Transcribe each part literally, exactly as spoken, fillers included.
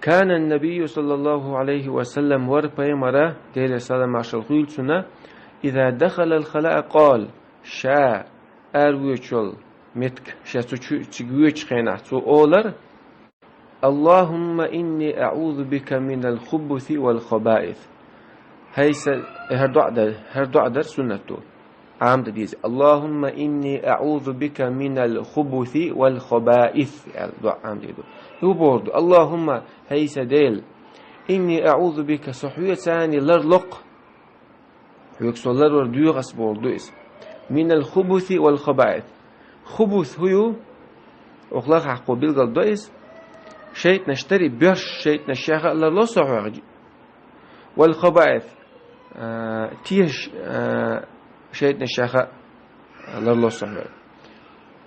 كان النبي صلى الله عليه وسلم, вар пайхамар, Делера салам-маршалла хуьлда цунна, إذا دخل الخلاء قال, ша аравоьчул метка, ша цу чу-, цига воьчу хенахь цо олар: اللهم إني أعوذ بك من الخبث والخبائث. ХӀай сан, э, хӀара доӀа дар, хӀара доӀа дар суннат ду. Ӏамда деза. اللهم إني أعوذ بك من الخبث والخبائث аьлла доӀа Ӏамда ду. Хьо бохург ду: اللهم, хӀай сан Дела, إني أعوذ بك, со хьоьца ларло-кх. Хьоьга со ларвар доьху ас бохург ду иза. من الخبث والخبائث. Хубус хӀун ю? Оха лахахь кхо билгал до иза. ШайтӀанаш дарий, боьрша шайтӀанаш яха а ларло со хьоьга. والخبائث, а, тешаш, а, шайтӀанаш яха а ларло со хьоьга.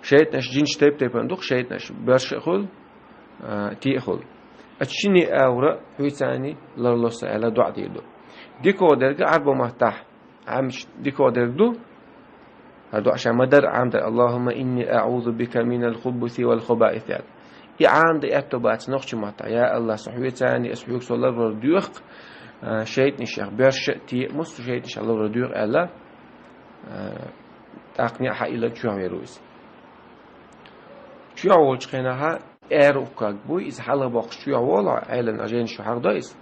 ШайтӀанаш жинаш тайп-тайпана ду-кх, шайтӀанаш боьрша а хуьлу, а, тӀе а хуьлу. Ас шинне а, агӀора а хьоьца ларло со аьлла доӀа дийр ду. Дика дерг Ӏарбо маттахь Ӏамча дика дерг ду. ХӀара доӀа ша ма-дарра Ӏамда: اللهم إني أعوذ بك من الخبث والخبائث аьлла. И Ӏамда аьтто бац нохчийн маттахь: я АллахӀ, со хьоьца, ас хьоьга со ларвар доьху-кх, а, шайтӀанаш яха, боьрша а, тӀе а, массо шайтӀанаш яха ларвар доьху аьлла, а, тӀаккха неӀ хьаилла чохь вер ву иза. Чохь волчу хенахь ара уккаг буй, иза хьалха боккхуш чохь волу, Ӏелам жайнаш чу хьахдо иза.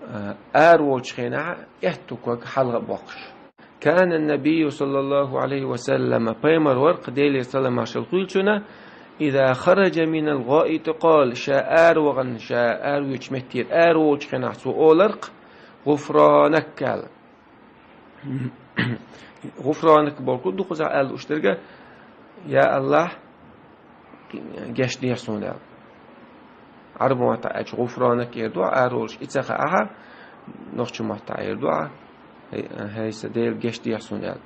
А, ара волчу хенахь аьтта уккаг хьалха боккхуш. كان النبي صلى الله عليه وسلم, пайхамар вар-кх, Делера салам-маршалла хуьлда цунна, إذا خرج من الغائط قال, ша ара вахана, ша ара воьчу меттера ара волчу хенахь цо олар-кх: غفرانك аьлла. غفرانك бохург ду кхузахь аьлла лууш дерг: я АллахӀ, гечдехьа суна аьлла. Ӏарбо маттахь аьлча غفرانك эр ду, ара волуш и ца хаахь, нохчийн маттахь эр ду: хӀай, хӀай сан Дела, гечдехьа суна аьлла.